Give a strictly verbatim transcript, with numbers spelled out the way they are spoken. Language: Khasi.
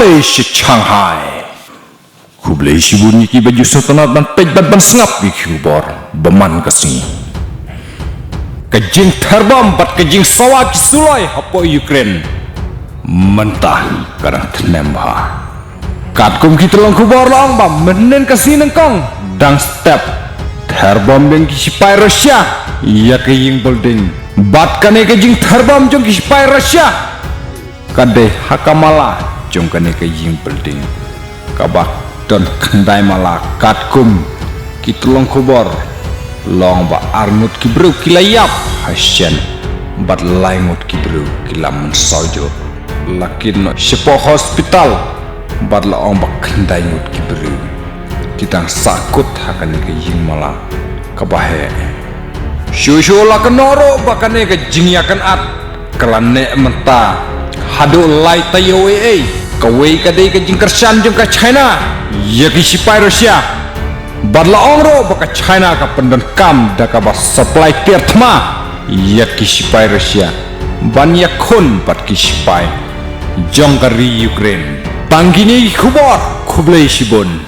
Ei, shi Shanghai. Khublei shibun ïa ki ba ju sngewtynnat ban peit bad ban sngap ïa ki khubor ba man ka sngi. Ka jingtherbom bad ka jingsawa ki suloi hapoh Ukraine mynta ka dang thnem bha. Katkum ki tyllong khubor la ong ba mynhynnin ka sngi nyngkong dang step therbom biang ki sipai Russia ïa ka ïing building. Bad kane ka jingtherbom jong ki sipai Russia ka dei ha ka mala jong kane ka ïing building kaba don khyndai mala. Katkum ki tyllong khubor la ong ba arngut ki briew ki la ïap ha shen bad laingut ki briew ki la mynsaw jur. La kit noh shapoh hospital bad la ong ba khyndai ngut ki briew ki dang sahkut ha kane ka ïing mala kaba heh. Shuh shuh la kynnoh ruh ba kane ka jingïakynad ka la neh mynta haduh lai taïew eiei. Kawei ka dei ka jingkyrshan jong ka China ïa ki sipai Russia. Bad la ong ruh ba ka China ka pyndonkam da kaba supply tiar thma ïa ki sipai Russia ban ïakhun bad ki sipai jong ka ri Ukraine. Tang kine ki khubor, khublei shibun.